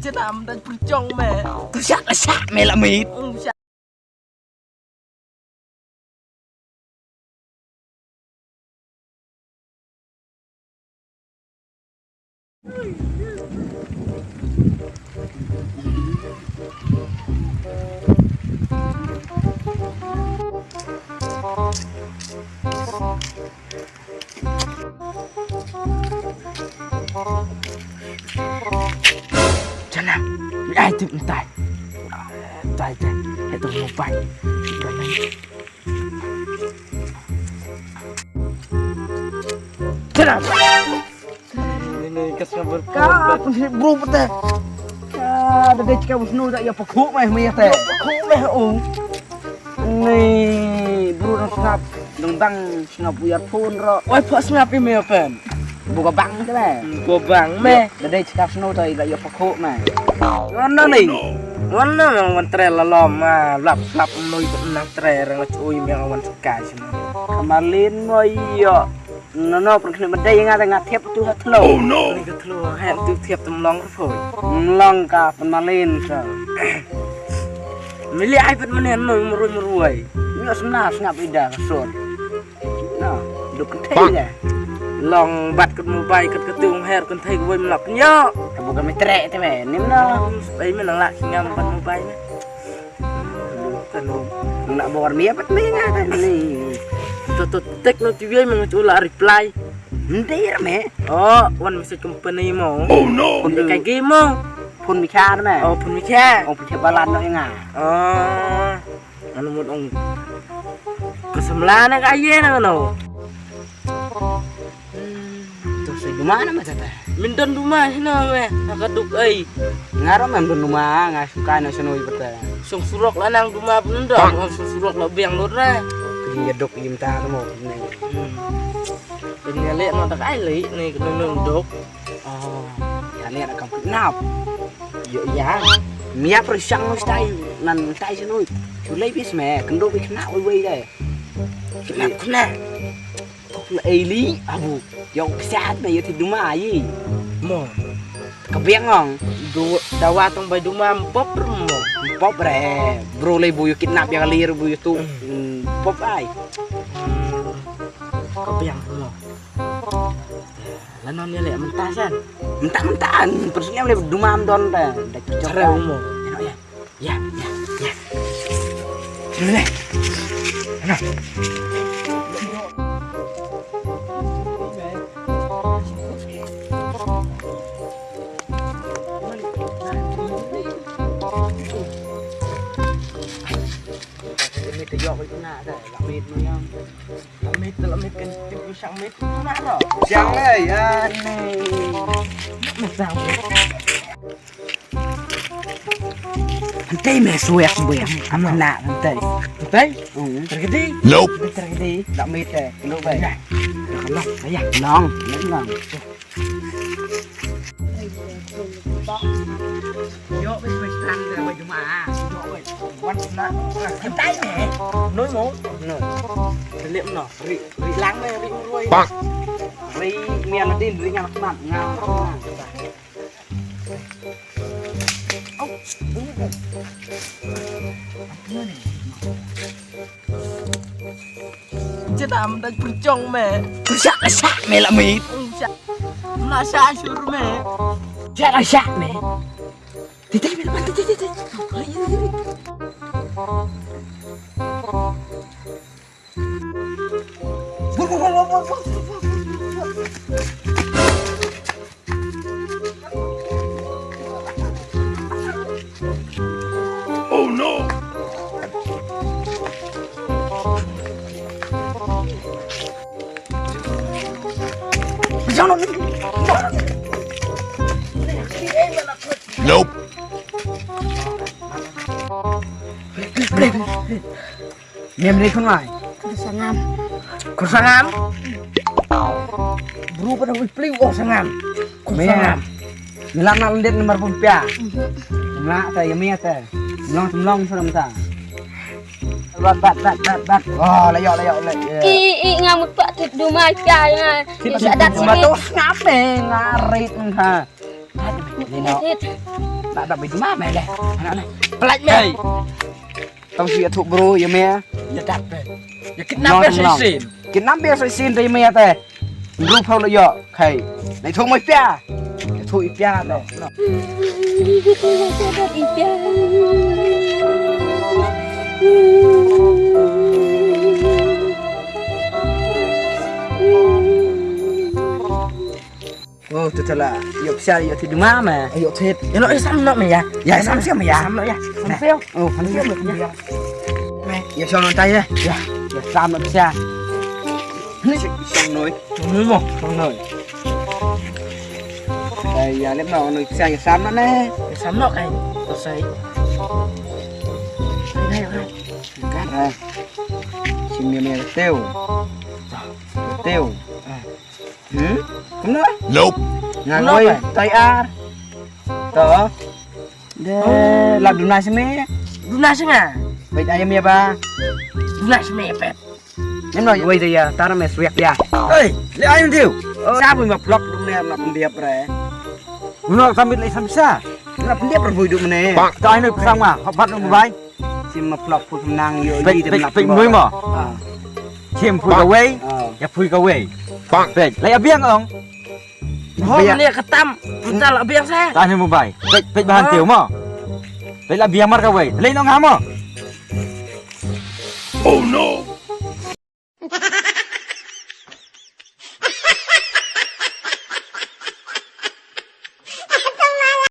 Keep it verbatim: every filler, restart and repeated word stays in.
Jadam dang pyrchong me. Tu syak la syak me la mit. Um syak. Jana, mi ai tip ntai. Tai te, he tu mo pai. Jana. Ini ka sabar. Ka pun si bro pete. Ka da dei ka bus nu da ya pakhu mai mai te. Pakhu mai u. Ni bru dang sngap, dang bang sngap u earphone ro. Wai pha sngap i me pen. Bu ka bang te me. Bu ka bang me. Da dei chika snow to i la yo pakhu me. Wan na ni. Wan na me wan tre la lom ma lap lap noi ko nang tre rang la chui me wan chika snow. Kamalin mo yo. No no pun kene medai nga da nga thiap tu ha thlo. Oh no. Ni ka thlo ha tu thiap tu mlong ko phoi. Mlong ka pen malin sa. Mili ai pet mane no mrui mrui. Nyo semna sngap ida ka sur. No, duk kethei ya. Long bat ket mobile ket ketung her kethei ko wai mlap nyo. Ka buka metre te me nim no. Ai me nang lak singam bat mobile me. Kan nak bor mia pat me nga kan ni. To to tek no tu wai me ngat ula reply. Ndir me. Oh, one message company mo. Oh no. Pun ka game mo. Pun mi char me. Oh, pun mi char. Oh, pun char balan no nga. Oh. Anu mut ong. Ka samla na ka ye na no. To sai duma na ma ta. Min don duma hina me. Na ka duk ai. Nga ro mem don duma nga suka na shnoi pata. Song surok la nang duma pun don. Song surok la biang lut ra. Kini ya duk im ta mo. Hmm. Ini le no tak ai le ni kena duk. Oh, ya le na kam nap. Yo ya. Mia pro shang no stai nan stai shnoi. Chulai bis me kendo bi kena wai wai dai. Kena kena. Kok na eli abu. Yo ksiat na yo ti duma yi. Mo. Ka biang ong. Du dawa tong bai duma mpop mo. Mpop re. Bro lai bu yo kidnap ya kalir bu yo tu. Mpop ai. Ka biang mo. Lanon ya le mentah san. Mentah mentah. Personal le duma am don ta. Dak chare mo. Ya. Ya, ya, ya. Sini deh. Sana. Ini tuh jawab itu nak dah. Amit mayang. Amit, amit kan tip shang mit. Nak dah. Shang le ya ni. Mit shang mit. Hynrei me shuwa ka buh ïa nga. Hynrei. Hynrei? Hmm. Terkedi? Nope. Terkedi. Dak mete. Kena bai. Ya. Kena. Ya. Nong. Nong. Yo, wis wis tang de wis juma. Yo, wis. Wan na. Hynrei me. Noi mo. Noi. Lep no. Ri, ri lang me, ri ruai. Pak. Ri mian din, ri ngan mat ngan. Jadam dang pyrchong me. Syak la syak me la me. Syak. La syak sur me. Syak la syak me. Titi me la titi titi. Oh no! Nope. Mem dei khun ngai. Khun sangam. Khun sangam. Bru pada wih pliu oh sangam. Khun sangam. Nilap nak lendet nomor pun pia. Nak ta ya mia ta. Long long sudah mata. Bat bat bat bat bat. Oh, layo layo layo. I i ngam pak tip duma pia ya. Tip duma tu ngap eh ngarit ha. Lino. Ba da bi ma me le. Ana le. Pelajar me. Tang shu ïathuh bro ïa me. Ïa dap be. Ïa kidnap be shisien. Kidnap be shisien te ïa me te. Bro phaw lo ïoh. Khai. Nai thuh mo ïa pia. Ïathuh ïa pia te. Oh, tu tala. Ïoh pisa ïoh thit duma me. Ïoh thit. Ïa no ïa sam no me ïa. Ïa sam sia me ïa. Sam no ïa. Sam sia. Oh, sam sia me ïa. Me ïa sam no tai ïa. Ïa. Ïa sam no pisa. Ni sam noi. Sam noi mo, sam noi. Ai ïa lep no no pisa ïa sam no ne. Ïa sam no kai. Ko sai. Ai ai. Kan. Sim ïa me teu. Teu. Hmm? Kumno? Nope. Nga ngoi tai ar. To. De la duna sime. Duna singa. Baik ayam ya ba. Duna sime pet. Ngam no wei de ya tar me swiak ya. Hei, le ayam diu. Sa bu ma plok dum ne na pembiap re. Ngam no kami le samsa. Na pembiap re bu dum ne. Ta ai no sang ma, hop bat no bai. Sim ma plok put nang yo pek, yi pek, dem pek, pek mui mo. Sim pui kawei. Ya pui kawei. Pek. Lai abiang ong. Ho ne katam. Putal abiang sa. Tah ni mobile. Pek, pek bahan teu mo. Pek la biang mar kawei. Lai nong ha mo. Oh no.